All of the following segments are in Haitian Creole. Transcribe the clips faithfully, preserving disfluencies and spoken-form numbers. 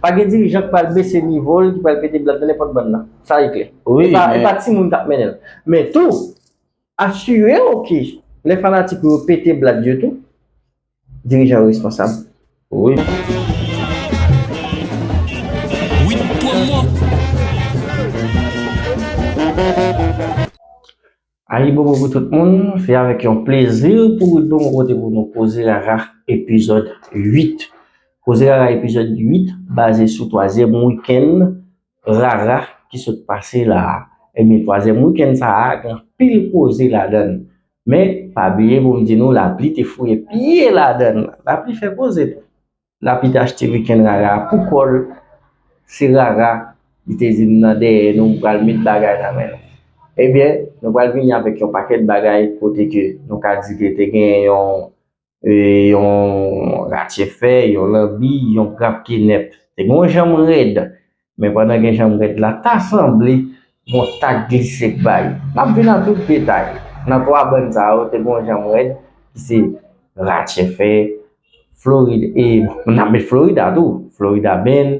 Pa gen dirijan k pral bese nivo l, ki pral pete blad nan nenpòt bann nan. Sa e klè. Wi, e pa, men e pa timoun k ap mennen l. Men tou, asire w ke lè fanatik yo pete blad yo tou, dirijan yo responsab. Wi. Wid Promo. Ayibobo pou tout moun, se avèk yon plezi pou Wid Promo pote pou nou Koze Rara epizòd uit. Koze Rara epizòd uit baze sou twazyèm wikenn rara ki sot pase la a. Ebyen, twazyèm wikenn sa a, gen anpil koze ladan l. Men, pa bliye pou m di nou, lapli te fouye pye ladan l. Lapli fè koze tou. Lapli te achte wikenn rara a pou kò l. Se rara, li te di m nan dèyè nou, m pral met bagay nan men nou. Ebyen, nou pral vini avèk yon pakèt bagay kote ke nou ka di ke te gen yon e, yon ratchefè, yon lanbi, yon grap kenèp. Te gen yon janm rèd, men pandan gen janm rèd la, ta sanble yon tak glise k bay. N ap vin nan tout detay. Nan twa bann sa yo, te gen yon janm rèd, ki se ratchefè, Florida, e, bon, n ap met Florida tou. Florida Band,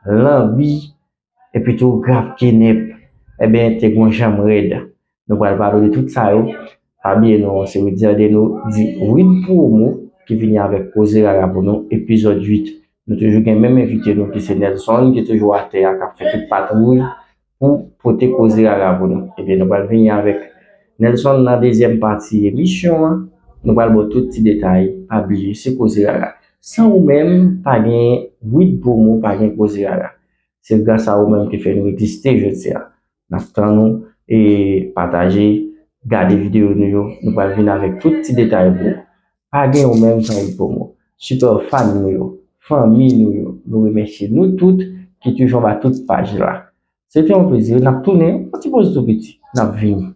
lanbi, epi tou grap kenèp, ebyen, te gen yon janm rèd. Nou pral pale de tout sa yo. Pa bliye nou, se Wid Zande nou di Wid Promo ki vini avèk Koze Rara pou nou, epizòd uit. Nou toujou gen menm envite nou ki se Nelson, ki toujou atè a, k ap fè tout patwouy pou pote Koze Rara pou nou. Ebyen, nou pral vini avèk Nelson nan dezyèm pati emisyon an. Nou pral ba w tout ti detay. Pa bliye, se Koze Rara. San ou menm, pa gen Wid Promo, pa gen Koze Rara. Se gras a ou menm ki fè nou egziste jodi a. N ap tann ou e pataje, gade videyo nou yo. Nou pral vin avèk tout ti detay pou ou. Pa gen ou menm san Wid Promo. Sipè fan nou yo, fanmi nou yo, nou remèsye nou tout ki toujou anba tout paj la. Se te yon plezi. N ap tounen, yon ti poz tou piti. N ap vini.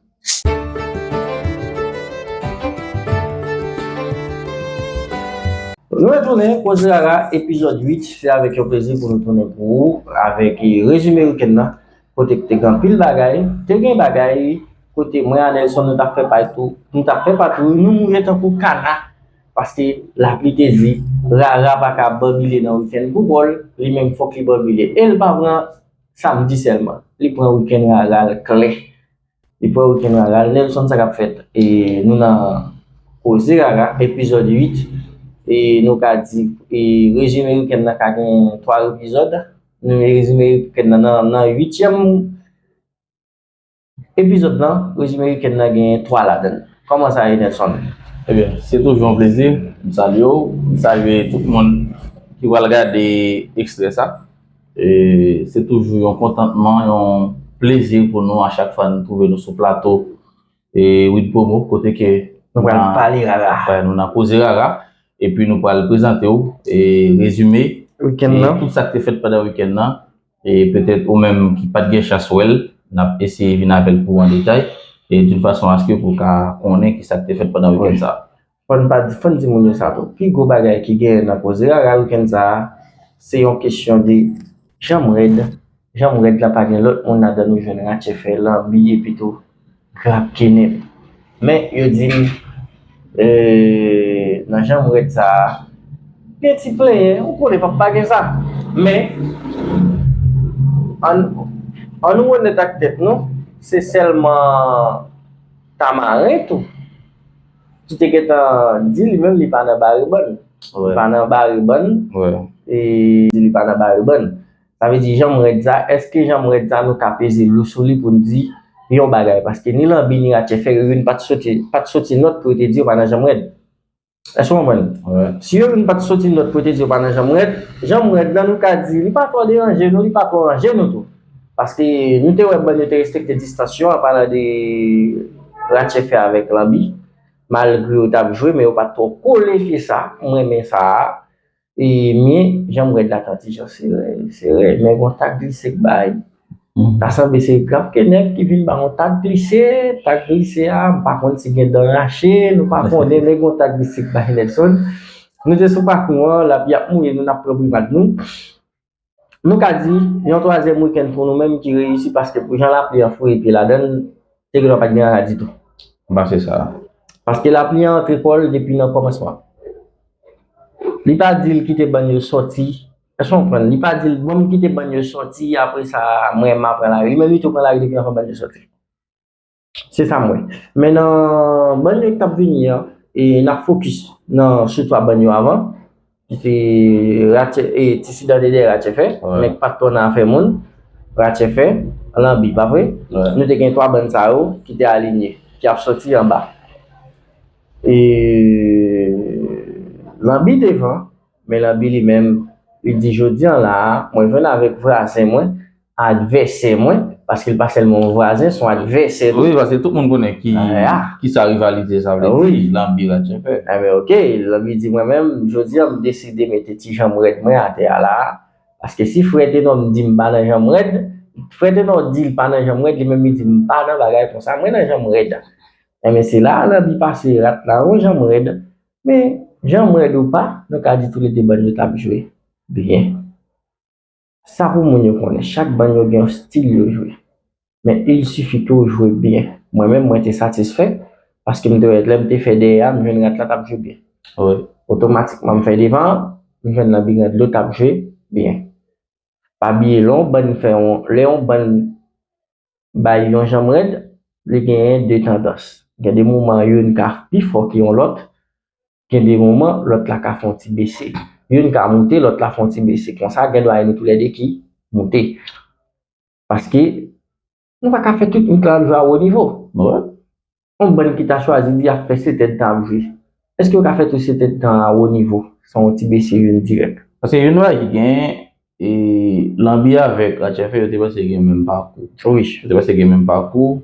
Nou retounen, Koze Rara, epizòd uit. Se avèk yon plezi pou nou tounen pou ou, avèk, e, rezime wikenn nan, kote k te gen anpil bagay. Te gen bagay, kote mwen a Nelson, nou t ap fè patwouy, nou t ap fè patwouy, nou mouye tankou kana, paske lapli te di, rara pa ka banbile nan wikenn pou kò l, li menm fòk li banbile. E l pa pran samdi sèlman, li pran wikenn rara l klè. Li pran wikenn rara l. Nelson, sa k ap fèt? E nou nan Koze Rara, epizòd uit. E nou ka di, e rezime wikenn nan ka gen twa epizòd. Nou rezime wikenn nan nan, nan uityèm epizòd lan, rezime wikenn nan gen twa ladan l. Kòman sa ye, Nelson? Ebyen, se toujou yon plezi. M salye w. M salye tout moun ki pral gade ekstrè sa. E se toujou yon kontantman, yon plezi pou nou a chak fwa nou twouve nou sou plato, e, Wid Promo, kote ke nou pral pale rara. Wè, nou nan Koze Rara, epi nou pral prezante w, e, rezime, wikenn nan, e tout sa k te fèt pandan wikenn nan, e petèt ou menm ki pa t gen chans wè l, n ap eseye vin avè l pou w an detay, e d'une façon à ce que pou w ka konnen ki sa k te fèt pandan wikenn sa a. Fò n pa di, fò n di moun yo sa tou. Pi gwo bagay ki genyen nan Koze Rara wikenn sa a, se yon kesyon de janm rèd. Janm rèd la pa gen lòt moun ladan l, ou jwenn ratchefè, lanbi, epi tou grap kenèp. Men, yo di m, e, nan janm rèd sa a, gen ti plenyen, ou konnen p ap pa gen sa. Men, ann, ann nou onèt ak tèt nou, se sèlman Tamaren tou ki te gentan di li menm li pa nan Barebann. Li pa nan Barebann. E di li pa nan Barebann. Sa vle di janm rèd sa, èske janm rèd sa nou ka peze lou sou li pou n di yon bagay? Paske ni lanbi ni ratchefè, yo youn pa t soti, pa t soti nòt pou yo te di yo pa nan janm rèd. Èske w konprann? Si yo youn pa t soti nòt pou yo te di yo pa nan janm rèd, janm rèd la nou ka di li pa twò deranje nou, li pa twò ranje nou tou. Paske nou te wè bann yo te respekte distansyon, an palan de ratchefè avèk lanbi. Malgre yo t ap jwe, men yo pa t twò kole ke sa. M renmen sa a. E, men, janm rèd la t an ti jan serè, serè. Men gon tak glise k bay. Ta sanble se grap kenèp ki vin ba yon tak glise. Tak glise a, m pa konn si gen dan rache, nou pa konnen, men gon tak glise k bay Nelson. Nou te sou pakou an, lapli ap mouye nou, n ap pran brimad nou. Nou ka di, yon twazyèm wikenn pou nou menm ki reyisi, paske pou jan lapli an fouye pye ladan l, te gen dwa pa t gen rara ditou. M panse sa. Paske lapli an antre kò l depi nan kòmansman. Li pa di l kite bann yo sòti, Èske w konprann? Li pa di l, "Bon, m kite bann yo soti, apre sa, mwen, m a pran lari." Li menm, li tou pran lari depi anvan bann yo soti. Se sa m wè. Men nan bann yo k t ap vini an, e n ap fokis nan sou twa bann yo avan, ki se Ratchè, e, Ti Sidan te dèyè Ratchè fè, men k pa t twò nan afè moun, Ratchè fè, Lanbi, pa vre? Nou te gen twa bann sa yo ki te alinye, ki ap soti anba. E Lanbi devan, men Lanbi li menm, li di, "Jodi an la a, mwen jwenn avèk vwazen mwen, advèsè mwen," paske l pa sèlman yon vwazen, se yon advèsè tou. Wi, paske tout moun konnen ki, ki sa rivalite sa vle di, Lanbi Ratchè fè. Enben, oke, Lanbi di, "Mwen menm, jodi an, m deside mete ti janm rèd mwen atè a la a, paske si frè Tenò m di m pa nan janm rèd, frè Tenò di l pa nan janm rèd, li menm li di m pa nan bagay konsa, mwen nan janm rèd." Enben, se la a Lanbi pase rat la yon janm rèd. Men, janm rèd ou pa, nou ka di toulede bann yo t ap jwe byen. Sa pou moun yo konnen, chak bann yo gen yon stil yo jwe. Men, il sifi ke w jwe byen. Mwen menm, mwen te satisfè, paske m te wè lè m te fè dèyè a, m jwenn rat la t ap jwe byen. Otomatikman, m fè devan an, m jwenn Lanbi Granlo t ap jwe byen. Pa bliye, lè yon bann fè yon, lè yon bann bay yon janm rèd, li genyen de tandans. Gen de moman, youn ka pi fò ke yon lòt, gen de moman, lòt la ka fè yon ti bese. Youn ka moute, lòt la fè yon ti bese. Konsa, gen dwa e nou toulede ki moute. Paske, nou pa ka fè tout nèg la ap jwe a wo nivo. Yon bann ki ta chwazi di ap fè setèd tan ap jwe. Èske yo ka fè tout setèd tan a wo nivo, san yon ti bese youn dirèk? Paske youn bagay ki genyen, e, Lanbi avèk Ratchè fè, yo te panse gen menm pakou. Wi. Yo te panse gen menm pakou.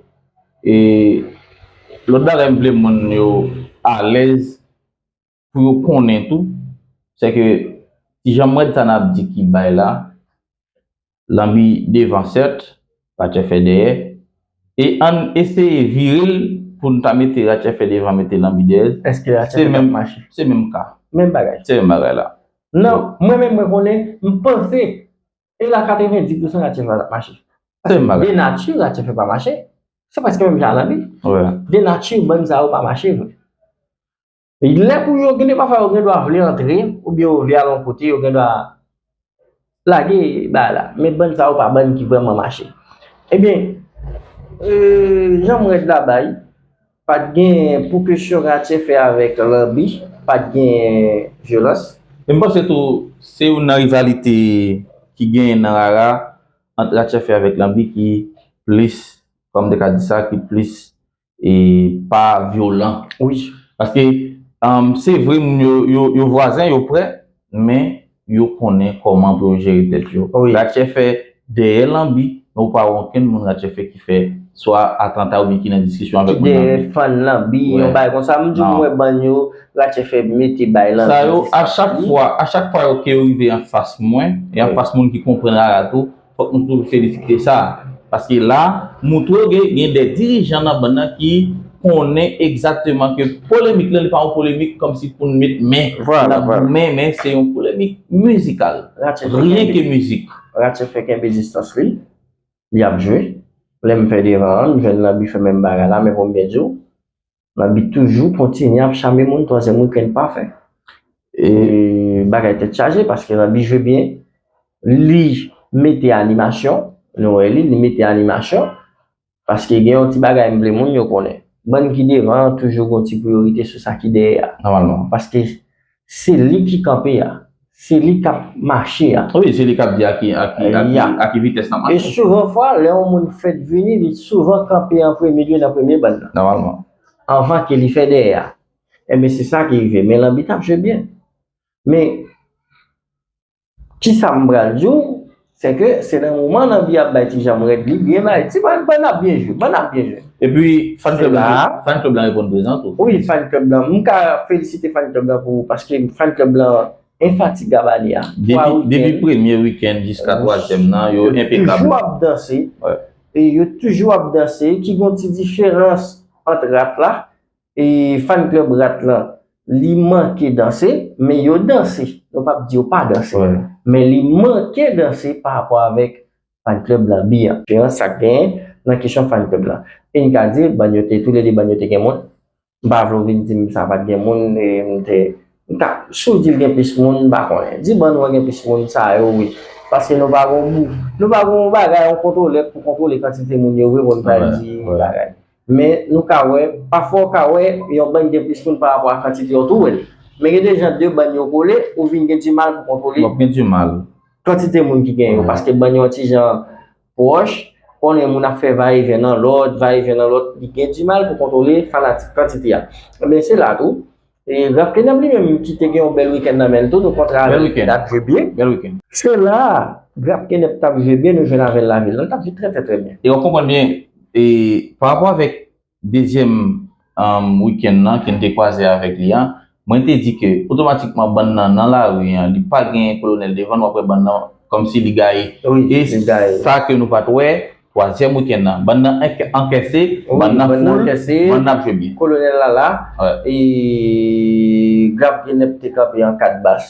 E lòt bagay m vle moun yo alèz pou yo konnen tou, se ke ti janm rèd sa n ap di ki bay la, Lanbi devan sèt, Ratchè fè dèyè. E ann eseye vire l pou n ta mete Ratchè fè devan, mete Lanbi dèyè. Èske Ratchè fè ap mache? Se menm ka. Menm bagay. Se menm bagay la. Non, mwen menm mwen konnen, m panse, e la katrevenndis pousan Ratchè fè ap mache. Se menm bagay. De nati, Ratchè fè pa mache. Se prèske menm jan a Lanbi. De nati, bann sa yo pa mache vre. Lè pou yo, gen de pafwa yo gen dwa vle antre, oubyen yo vle al yon kote, yo gen dwa lage bagay la. Men bann sa yo pa bann ki vrèman mache. Ebyen, e, janm rèd la bay, pa t gen pou kesyon Ratchè fè avèk Lanbi, pa t gen vyolans. E m panse tou, se youn nan rivalite ki genyen nan rara ant Ratchè fè avèk Lanbi ki plis, kòm m te ka di sa, ki plis e pa vyolan. Wi. Paske, um, se vre, moun yo, yo, yo vwazen, yo prè, men yo konnen kòman pou yo jere tèt yo. Wi. Ratchè fè dèyè Lanbi, men ou pa wè okenn moun Ratchè fè ki fè swa atanta oubyen ki nan diskisyon avèk moun Lanbi. Ki dèyè fann Lanbi, yon bagay konsa. M di w, mwen bann yo, Ratchè fè mete bay Lanbi. Sa yo, a chak fwa, a chak fwa yo ke yo rive anfas mwen, e anfas moun ki konprann rara tou, fòk nou toujou felisite sa. Paske la, m twouve gen, gen de dirijan nan bann nan ki konnen egzakteman ke polemik lan, li pa yon polemik kòmsi pou n met men nan men, men se yon polemik mizikal. Ryen ke mizik. Ratchè fè kenbe distans li, li ap jwe. Lè m fè devan an, m jwenn Lanbi fè menm bagay la, men pou m byen di w, Lanbi toujou kontinye ap chame moun, twazyèm wikenn pa fè. E bagay tèt chaje, paske Lanbi jwe byen, li mete animasyon, nou wè li, li mete animasyon, paske gen yon ti bagay m vle moun yo konnen. Bann ki devan an toujou gon ti priyorite sou sa ki dèyè a. Nòmalman. Paske se li ki kanpe a, se li k ap mache a. Wi, se li k ap di a ki, a ki, a ki, a ki vitès n ap mache. E souvan fwa, lè yon moun fèt vini, li souvan kanpe an premye lye nan premye bann nan. Nòmalman. Anvan ke li fè dèyè a. Enben, se sa ki rive. Men Lanbi t ap jwe byen. Men, kisa m pral di w, se ke se nan moman Lanbi ap bay ti janm rèd li, byen bay, ti bann, bann ap byen jwe, bann ap byen jwe. Epi, fan club la, fan club la reponn prezan tou. Wi, fan club la. M ka felisite fan club la pou, paske fan club la enfatigab ane a. Depi, depi premye wikenn jiska twazyèm nan, yo enpekab. Toujou ap danse. E yo toujou ap danse, ki gon ti diferans ant rat la, e fan club rat lan, li manke danse, men yo danse. Nou p ap di yo pa danse. Men li manke danse pa rapò avèk fan club Lanbi an. Diferans sa k genyen nan kesyon fan club lan. E n ka di, bann yo te, toulede bann yo te gen moun. M pa vle w vin di m sa pa t gen moun, e m te, M ka, si w di l gen plis moun, m pa konnen. Di bann ou gen plis moun, sa yo, wi. Paske nou pa gon bou, nou pa gon bagay, yon kontwolè pou kontwole kantite moun yo vre pou n pa di bagay. Men nou ka wè, pafwa w ka wè yon bann gen plis moun pa rapò a kantite yo tou wè l. Men gen de jan de bann yo kole, ou vin gen dimal pou kontwole kantite moun ki gen yo, paske bann yo yon ti jan pwòch, konnen moun ap fè vayeven nan lòt, vayeven nan lòt, li gen dimal pou kontwole fanatik kantite a. Men se la tou, E Graf Kenèp li menm ki te gen yon bèl wikenn nan men l tou, nou kontre avè l, li t ap jwe byen. Bèl wikenn. Se la, Graf Kenèp t ap jwe byen, nou jwenn avè l lavil la, li t ap jwe trè trè trè byen. E w konprann byen, e pa rapò avèk dezyèm um, wikenn nan ke n te kwaze avèk li an, mwen te di ke otomatikman bann nan nan lari an, li pa gen Kolonèl devan, nou ap wè bann nan kòmsi li gaye. E sa ke nou pa t wè, twazyèm wikenn nan. Bann nan ankèse, bann nan foul, bann nan ap jwe byen. Kolonèl la la, e Graf Kenèp te kanpe an kat bas.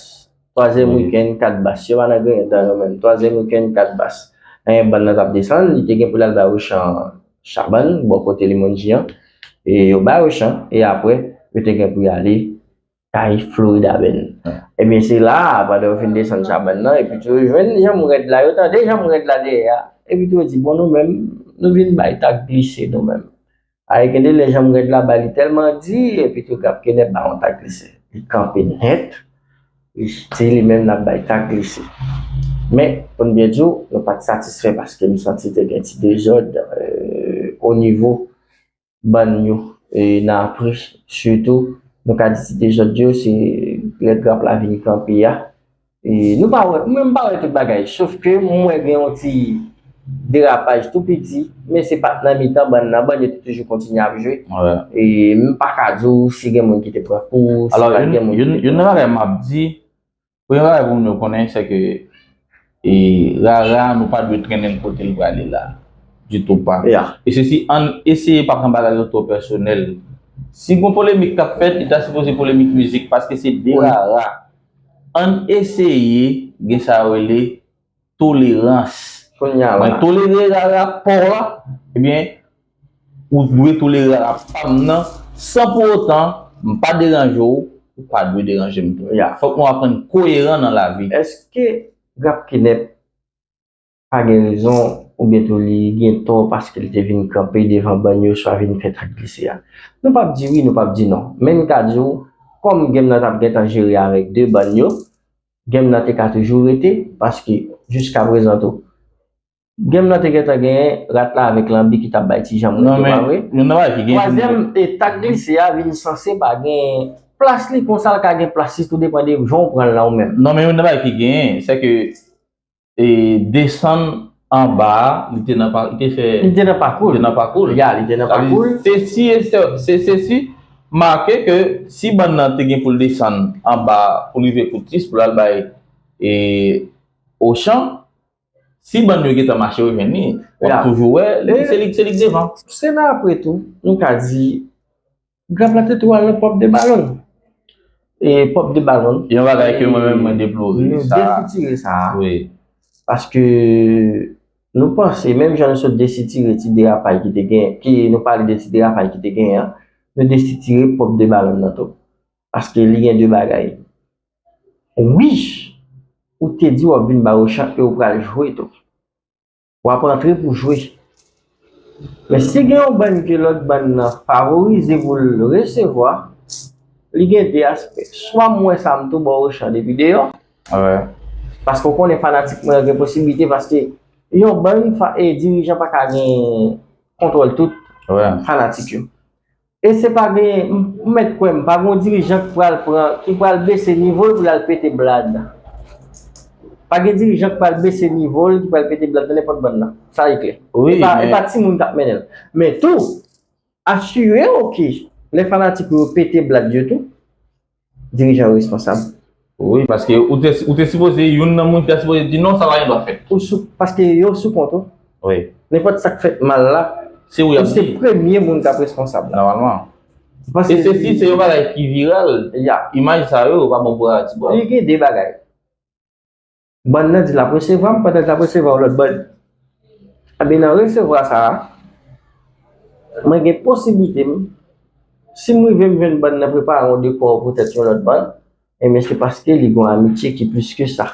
Twazyèm wikenn, kat bas. Yo pa nan grenn tan yo menm. Twazyèm wikenn, kat bas. Anyen bann nan t ap desann, li te gen pou l al bay Ochan Chabann, bò kote Limonji an. E yo bay Ochan, e apre, yo te gen pou y ale kay Florida Bend. Ebyen, se la a, pandan yo fin desann Chabann nan, epi tou yo jwenn janm rèd la, yo tande janm rèd la dèyè a. Epi tou yo di, bon, nou menm, nou vin bay tak glise nou menm. Ay, gen de lè janm rèd la bay li tèlman di, epi tou Graf Kenèp ba yon tak glise. Li kanpe nèt, li di li menm l ap bay tak glise. Men, pou n byen di w, nou pa t satisfè paske m santi te gen ti dezòd, e, o nivo bann yo, e, nan apre, sitou, nou ka di ti dezòd yo, se lè Graf la vin kanpe a. E, nou pa wè, mwen m pa wè tout bagay, sof ke m wè gen yon ti derapaj tou piti, men se pa t nan mitan bann nan, bann yo te toujou kontinye ap jwe. E, m pa ka di w si gen moun ki te pran kou, si pa t gen moun ki te pran kou. Youn nan bagay m ap di, Premye bagay pou moun yo konnen, se ke e, Rara, nou pa dwe trennen l kote l prale la. Ditou pa. E se si ann eseye pa pran bagay yo twò pèsonèl. Si gon polemik k ap fèt, li ta sipoze polemik mizik, paske se de Rara. Ann eseye gen sa yo rele tolerans. Mwen tolere Rara pa w la, ebyen, ou dwe tolere Rara pa m nan, san pou otan, m pa deranje w, ou pa dwe deranje m tou. Fòk nou aprann koyeran nan lavi. Èske Graf Kenèp pa gen rezon, oubyen tou li gen tò paske li te vin kanpe devan bann yo, swa vin fè tak glise a? Nou p ap di wi, nou p ap di non. Men n ka di w, kòm game nan t ap gentan jere avèk de bann yo, game nan te ka toujou rete, paske jiskaprezan tou, game nan te gentan genyen rat la avèk lanbi ki t ap bay ti janm rete, pa vre? Twazyèm, e tak glise a vin sanse pa gen plas li, konsa l ka gen plas li, tou depann de jan w pran l la ou menm. Non, men youn nan bagay ki genyen, se ke e desann anba a, li te nan pa, li te fè, li te nan pakou l. Li te nan pakou l. Ya, li te nan pakou l. Se si e se, se, se si make ke si bann nan te gen pou l desann anba a pou l rive Koutis pou l al bay e Ochan, si bann yo gentan mache yo jwenn li, w ap toujou wè li, se li, se li k devan. Se nan apre tou, nou ka di, Graf la te tou al nan Pop de Balon. E Pop de Balon. Yon bagay ke mwen menm mwen deplore, nou sa. Desitire sa a. Wi. Paske nou panse, menm jan nou sot desitire ti derapaj ki te gen, ki nou pale de ti derapaj ki te genyen an, nou desitire Pop de Balon nan tou. Paske li gen de bagay. Wi, ou te di w ap vin ba Ochan e ou pral jwe tou. W ap antre pou jwe. Men si gen yon bann ke lòt bann nan favorize pou l resevwa, li gen de aspè. Swa m wè sa m tou ba w Ochan depi deyò. Paske w konnen fanatik mwen gen posiblite, paske yon bann fa, e, dirijan pa ka gen kontwòl tout fanatik yo. E se pa gen, m, m mèt kwè m, pa gen yon dirijan ki pral pran, ki pral bese nivo l pou l al pete blad. Pa gen dirijan ki pral bese nivo l, ki pral pete blad nan nenpòt bann nan. Sa e klè. Wi, e pa, e pa timoun k ap mennen l. Men tou, asire w ke lè fanatik ou yo pete blad yo tou, dirijan yo responsab. Wi, paske ou te, ou te sipoze, youn nan moun ki ta sipoze di non, sa pa gen dwa fèt. Ou sou, paske yo sou kont ou. Wi. Nenpòt sa k fèt mal la, se ou y ap di. Ou se premye moun k ap responsab la. Nòmalman. E se si se yon bagay ki viral, imaj sa yo, yo pa bon pou Haiti, bro. Li gen de bagay. Bann nan di l ap resevwa m, pandan l t ap resevwa yon lòt bann. Ebyen, nan resevwa sa a, mwen gen posiblite m, si m rive m jwenn bann nan prepare yon dekò poutèt yon lòt bann, Ebyen, se paske li gen yon amitye ki plis ke sa.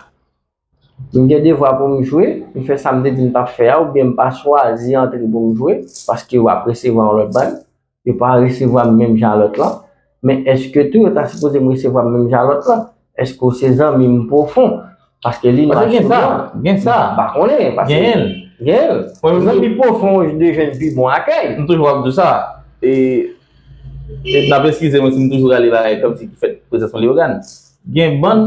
M gen devwa pou m jwe, m fè sa m te di m t ap fè a, oubyen m pa chwazi antre pou m jwe, paske w ap resevwa yon lòt bann, yo pa resevwa m menm jan lòt lan. Men èske tou yo ta sipoze m resevwa m menm jan lòt lan? Èske w se zanmi m pwofon? Paske li nou Paske gen sa, gen sa. M pa konnen, paske Genyen l. Genyen l. Mwen menm Zanmi pwofon de jwenn pi bon akèy. M toujou ap di sa. E, e n ap eskize mwen si m toujou rale bagay kòmsi ki fèt prezans mwen Leyogàn. Gen bann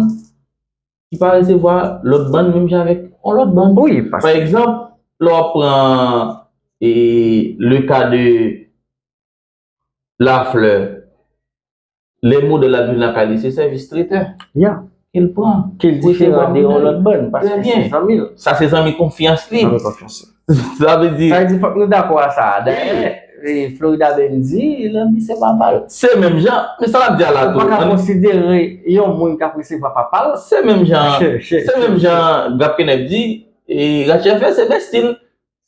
ki pa resevwa lòt bann menm jan avèk yon lòt bann. Wi, paske Pa egzanp, lè w ap pran e, le ka de Laflè, lè modèl ap vin lakay li, se sèvis tretè. Ya. Ke l pran. Ke l diferan de yon lòt bann, paske se zanmi l. Sa se zanmi konfyans li. Zanmi konfyans li. Sa vle di Sa vle di fòk nou dakò a sa. Dayè, e, Florida Ben di, Lanbi se papa l. Se menm jan, men sa l ap di a la Ou tou. pa ka An- konsidere yon moun k ap resevwa papa l. Se menm jan, se menm jan Gap Kenèp di, e, Ratchè Fè se bèstil.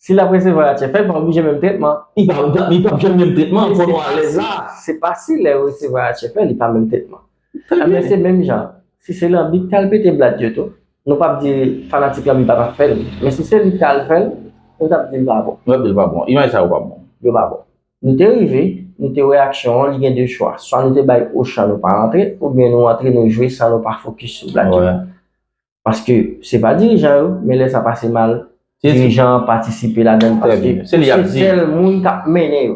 Si l ap resevwa Ratchè Fè, l pa oblije menm tretman. Li pa, li p ap jwenn menm tretman, fò nou alèz la. Se pa si lè yo resevwa Ratchè Fè, li pa menm tretman. Trè Ebyen, byen. se menm jan. Si se Lanbi k t al pete blad yo tou, nou p ap di fanatik Lanbi pa t ap fè l. Men si se li k t al fè l, nou t ap di l pa bon. Nou t ap di l pa bon. Imaj sa yo pa bon. Yo pa bon. Nou te rive, nou te wè aksyon an, li gen de chwa. Swa nou te bay ochan nou pa antre, oubyen nou antre nou jwe san nou pa fokis sou blad yo. Wè. Paske se pa dirijan yo, men lè sa pase mal, Se dirijan an patisipe ladan l Trè paske byen. Se li y ap se di. sèl moun k ap mennen yo.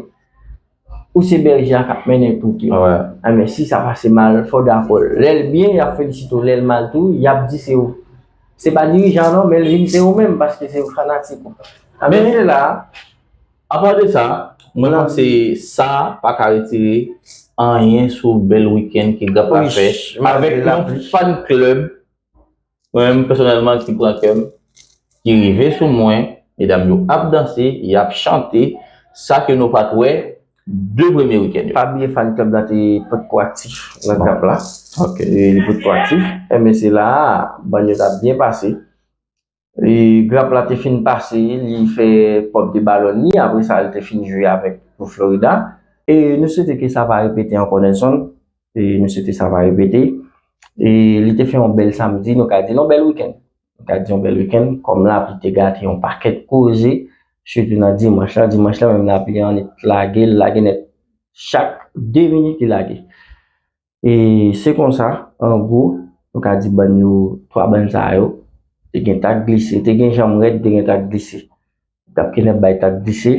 Ou se bèje a k ap mennen twoup yo. Wè. Enben, si sa pase mal, fò w dakò. Lè l byen, y ap felisite w. Lè l mal tou, y ap di se ou. Se pa dirijan an non, men l vin se ou menm, paske se fanatik ou. Enben, Men- se la. Apa de sa, mwen Lan- panse sa pa ka retire anyen sou bèl wikenn ke Gap la Wi, fè malgre avèk yon lapli. fan club, mwen menm pèsonèlman ki pran kè m, ki rive sou mwen, medam yo ap danse, y ap chante, sa ke nou pa t wè de premye wikenn yo. Pa bliye fan club la te potko aktif nan Bon. Gap la. Ok. E, li potko aktif. Enben, se la, bann yo t ap byen pase. E, Grap la te fin pase, li fè pòp de balon li, apre sa, li te fin jwe avèk pou Florida. E nou swete ke sa pa repete ankò, Nelson. E nou swete sa pa repete. E li te fè yon bèl samdi, nou ka di l yon bèl wikenn. Nou ka di yon bèl wikenn, kòm lapli te gate yon pakèt koze, sitou nan dimanch la. Dimanch la, menm lapli an, li lage, l lage nèt. Chak de minit, li lage. E se konsa, an gwo, nou ka di bann yo, twa bann sa yo, te gen tak glise, te gen janm rèd, te gen tak glise. Gap Kenèp bay tak glise,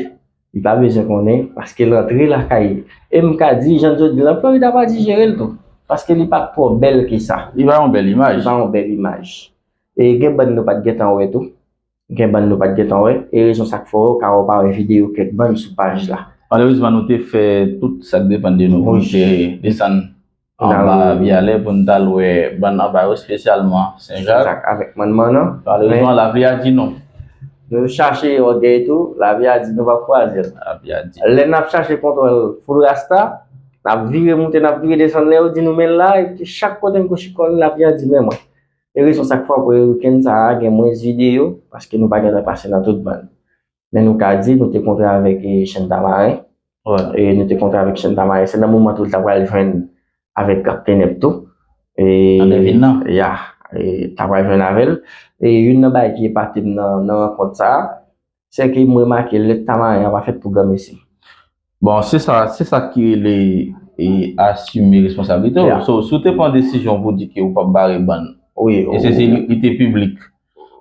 li pa bezwen konnen, paske l antre lakay li. E m ka di, jan yo di, lan Florida pa dijere l tou, paske li pa twò bèl ke sa. Li pa yon bèl imaj. Li pa yon bèl imaj. E gen bann nou pa t gentan wè tou. Gen bann nou pa t gentan wè. E rezon sa k fè w ka wè w pa wè videyo kèk bann sou paj la. Malerezman, nou te fè tout sa k depann de nou pou Wi. nou te desann anba Vyalè pou n t al wè bann anba yo, espesyalman Sen Jak. Sen Jak avèk Mannmann nan. Malerezman, lapli a di non. Nou chache ògèy tou, lapli a di nou p ap kwaze l. Lapli a di. Lè n ap chache kontwòl Full Rasta, n ap vire moute, n ap vire desann, lè yo di nou men l la, epi chak kote n kouche kò n, lapli a di men mwen. E rezon sa k fè w wè wikenn sa a gen mwens videyo, paske nou pa gentan pase nan tout bann. Men nou ka di, nou te kontre avèk, e, Chenn Tamaren. Wè. E nou te kontre avèk Chenn Tamaren. Se nan moman tou l ta pral jwenn avèk Gap Kenèp tou. E, Nan ravin nan. Ya. E, ta pral jwenn avè l. E youn nan bagay ki epate m nan, nan rankont sa a, se ke m remake lèt Tamaren an pa fèt pou granmesi. Bon, se sa, se sa ki rele, e, asime responsablite w. Ya. So, si w te pran desizyon pou di ke w p ap bare bann, Wi, e se, se wi. li, li te piblik.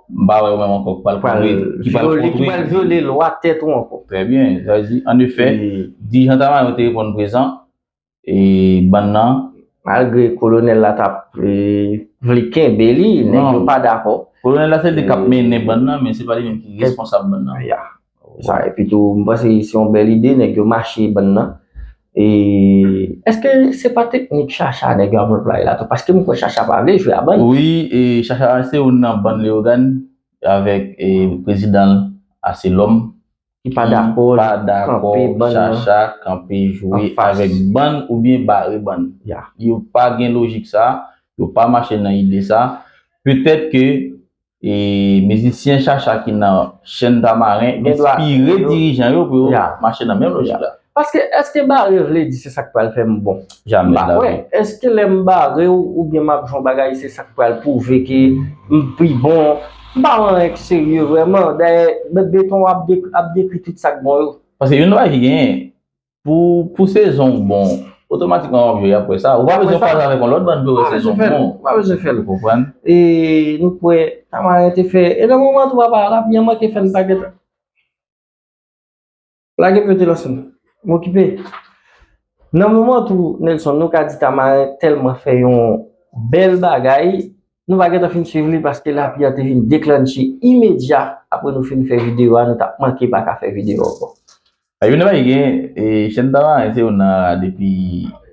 M pa wè yo menm ankò ki pral Pral kontwole, ki pral vyole, ki kontwole. pral vyole lwa tèt ou ankò. Trè byen. Sa vle di, an efè, E dirijan Tamaren yo te reponn prezan, e bann nan. Malgre kolonèl la t ap, e, vle kenbe li, nèg Non. yo pa dakò. Kolonèl la se li k ap E mennen bann nan, men se pa li menm ki responsab bann nan. Ya. Sa, epi tou, m panse se yon bèl ide, nèg yo mache bann nan. E èske se pa teknik chacha nèg yo ap anplwaye la tou? Paske m kwè chacha pa vle jwe a bann. Wi, e chacha se youn nan bann Leyogàn avèk, e, prezidan l, Aselòm, Ki pa ki dakò, pa dakò kanpe bann nan. chacha kanpe jwe Anfas. avèk bann oubyen bare bann. Ya. Yo pa gen lojik sa, yo pa mache nan ide sa. Petèt ke e mizisyen chacha ki nan Chenn Tamaren Gen dwa enspire yo dirijan yo pou yo Ya. mache nan menm lojik Ya. la. Paske èske bare vle di se sa k pral fè m bon? Jamè. M pa kwè. Èske lè m bare w oubyen m ap jwe yon bagay, se sa k pral pwouve ke m pi bon? M pa wè anyen k serye vrèman. Dayè, Beton ap, de, ap dekri tout sa k bon yo. Paske youn nan bagay ki genyen, pou, pou sezon w bon, otomatikman w ap jwe apre sa. Ou pa bezwen kwaze avèk yon lòt bann pou wè sezon w bon. Ou pa bezwen fè l. Ou konprann? E nou kwè Tamaren te fè. E nan moman tou, papa, lapli an manke fè n pa gentan. Lage m yo te lanse m. M okipe. Nan moman tou, Nelson, nou ka di Tamaren tèlman fè yon bèl bagay, nou pa gentan fin swiv li paske lapli an te vin deklannche imedya apre nou fin fè videyo a, nou t ap manke pa ka fè videyo ankò. Youn nan bagay gen, e, chèn Tamaren se youn nan depi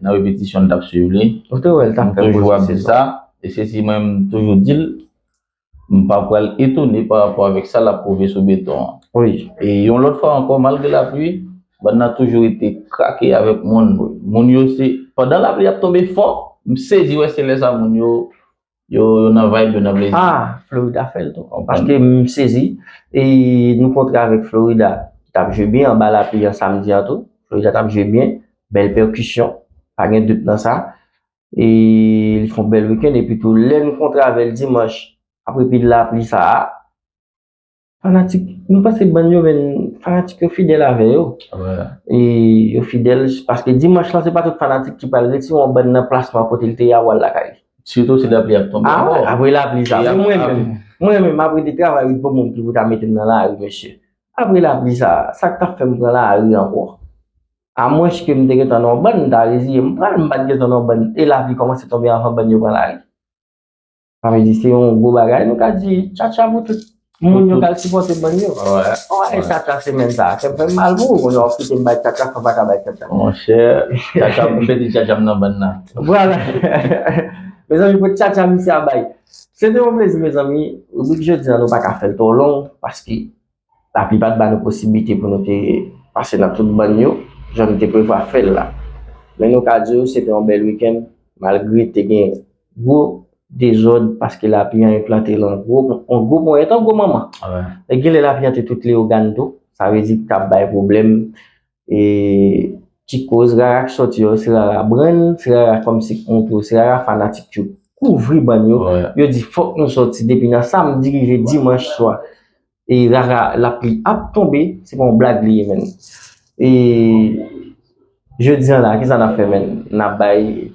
nan repetisyon n t ap swiv li. Ou te wè l t ap fè gwo sezon. E se si mwen m toujou di l, m pa pral etone pa rapò avèk sa l ap pwouve sou Beton an. Wi. E yon lòt fwa ankò, malgre lapli, bann nan toujou rete krake avèk moun. Moun yo se, pandan lapli ap tonbe fò, m sezi wè se lè sa moun yo, yo, yo nan vibe, yo nan plezi. Ah, Florida fè l tou. Konprann. Paske m sezi, e nou kontre avèk Florida, ki t ap jwe byen anba lapli an samdi an tou. Florida t ap jwe byen, bèl pèkisyon, pa gen dout nan sa. E li fè yon bèl wikenn, epi tou, lè n kontre avè l dimanch, apre pil lapli sa a, fanatik, m panse bann yo menm, fanatik yo fidèl avè yo. E yo fidèl, paske dimanch lan, se pa tout fanatik ki pral retire yon bann nan plasman kote l te ye a pou al lakay li. Sitou si lapli ap tonbe ankò. Ah, apre lapli sa. Mwen menm, mwen menm, apre de travay Ritmo Moum ki pou ta mete m nan lari, mesye. Apre lapli sa, sa k t ap fè m pran lari ankò? Amwenske m te gentan nan yon bann, m ta reziye m pral, m pa t gentan nan yon bann, e lapli kòmanse tonbe anvan bann yo pran lari. Sa vle di se yon gwo bagay, nou ka di tchatcha pou tout moun yo k al sipòte bann yo. Wè, tchatcha semèn sa a, kè m fè m mal pou ou, kounye a w ap kite m bay tchatcha san pa ka bay tchatcha. Monchè, tchatcha, m pèdi tchatcha m nan bann nan. Vwala. Mezanmi, pou tchatcha misye a bay. Se te yon plezi, mezanmi. Ribrik jodi an, nou pa ka fè l twò long, paske lapli pa t ba nou posiblite pou nou te pase nan tout bann yo, jan nou te prevwa fè l la. Men nou ka di w, se te yon bèl wikenn, malgre te gen gwo dezòd, paske lapli an enplante l an gwo, an gwo ponyèt, an gwo manman. E gen lè lapli an te tout Leyogàn tou, sa vle di k t ap bay pwoblèm. E ki koz rara k sòti yo, se rara brann, se rara kòmsi k montre w, se rara fanatik yo kouvri bann yo. Yo di fòk nou sòti depi nan samdi rive dimanch swa. E rara lapli ap tonbe, se pa yon blag li ye, menn. E jodi an la, kisa n ap fè, menn? N ap bay,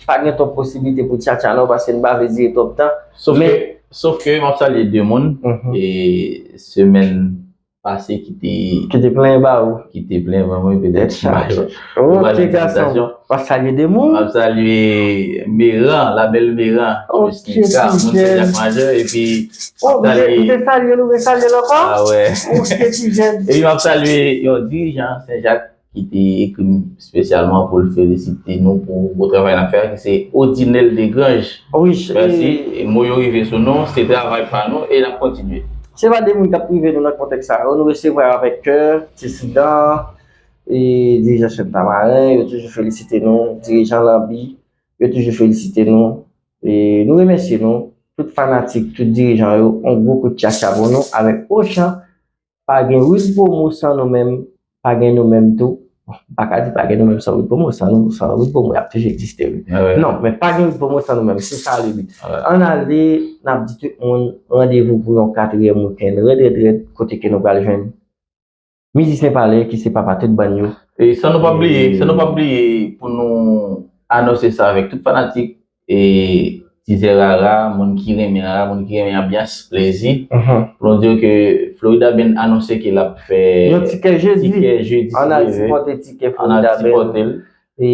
pa gen twòp posiblite pou tchatcha non, paske n pa vle dire twòp tan. Sof ke, sof ke m ap salye de moun, e semèn pase ki te, ki te plen ba ou, ki te plen ba mwen, petèt. Tèt chaje. Ok, gason. W ap salye de moun? M ap salye Meran, la belle Meran. Ok, Justin K, moun Senjak Majè, epi m ap salye, m te salye l, ou te salye l ankò? Ah wè. Ok, ti jèn. Epi m ap salye yon dirijan Senjak ki te ekri m espesyalman pou l felisite nou pou gwo travay n ap fè a, ki se Odinel Degrange. Wi, mèsi. E mo yo rive sou nou, se travay pa nou e n ap kontinye. Se pa de moun k ap prive nou nan kontèks sa yo. Nou resevwa yo avèk kè, ti sidan, e dirijan Chèn Tamaren, yo toujou felisite nou, dirijan Lanbi, yo toujou felisite nou. E nou remèsye nou, tout fanatik, tout dirijan yo, yon gwo kout tchatcha pou nou avèk Ochan. Pa gen Ribrik Pwomo san nou menm, pa gen nou menm tou. Bon, m pa ka di pa gen nou menm san Ribrik Pwomo, san nou, san Ribrik Pwomo, y ap toujou egziste, wi. Non, men pa gen Ribrik Pwomo san nou menm, se sa le bi. Ann ale, n ap di tout moun, randevou pou yon katriyèm wikenn rèd, rèd, rèd, kote ke nou pral jwenn Mizisyen Palè, ki se papa tout bann yo. E san nou pa bliye, san nou pa bliye pou nou anonse sa avèk tout fanatik, e tizè rara, moun ki renmen rara, moun ki renmen anbyans, plezi. Pou nou di ke Florida Band anonse ke l ap fè yon tikè jedi. Tikè jedi, si Dye vle. Ann al sipòte tikè Florida Band. Ann al sipòte l. E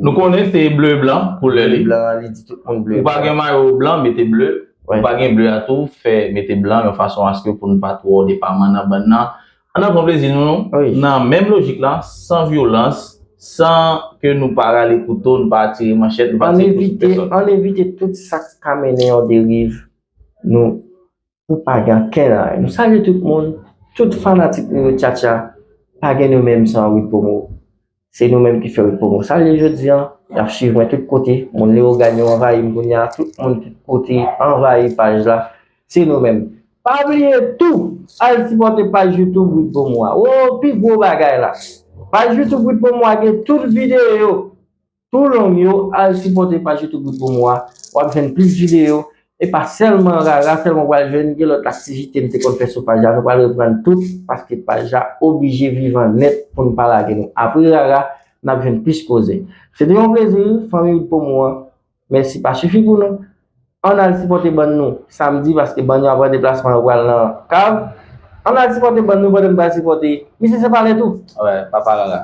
nou konnen se ble blan koulè li. Ble blan, li di tout moun ble blan. Ou pa gen mayo blan, mete ble. Ou pa gen ble a tou, fè mete blan yon fason aske pou nou pa twò depaman nan bann nan. Ann al pran plezi nou nan menm lojik la, san vyolans, san ke nou pa rale kouto, nou pa tire manchèt, nou pa tire kou sou pèsòn. Ann evite tout sa k ka mennen yon deriv. Nou, pou pa gen ankenn anyen. Nou salye tout moun, tout fanatik nou yo tchatcha, pa gen nou menm san Ribrik Pwomo. Se nou menm ki fè Ribrik Pwomo. Salye jodi an, y ap swiv mwen tout kote. Moun Leyogàn yo anvayi m kounye a, tout moun tout kote anvayi paj la. Se nou menm. Pa bliye tou, al sipòte paj YouTube Ribrik Pwomo a. O, pi gwo bagay la. Paj YouTube Ritmo Mwa gen tout videyo tou long yo, al sipòte paj YouTube Ritmo Mwa, w ap jwenn plis videyo. E pa sèlman Rara sèlman w pral jwenn, gen lòt aktivite m te konn fè sou paj la, nou pral reprann tout, paske paj la oblije vivan nèt pou n pa lage nou. Apre Rara, n ap jwenn plis koze. Se te yon plezi, fanmi Ritmo Mwa. Mèsi pa sifi pou nou. Ann al sipòte bann nou samdi, paske bann yo ap an deplasman, yo pral nan kav. Ann al sipòte bann nou pandan n pral sipòte misye Senpalè tou. Wè, papa Rara.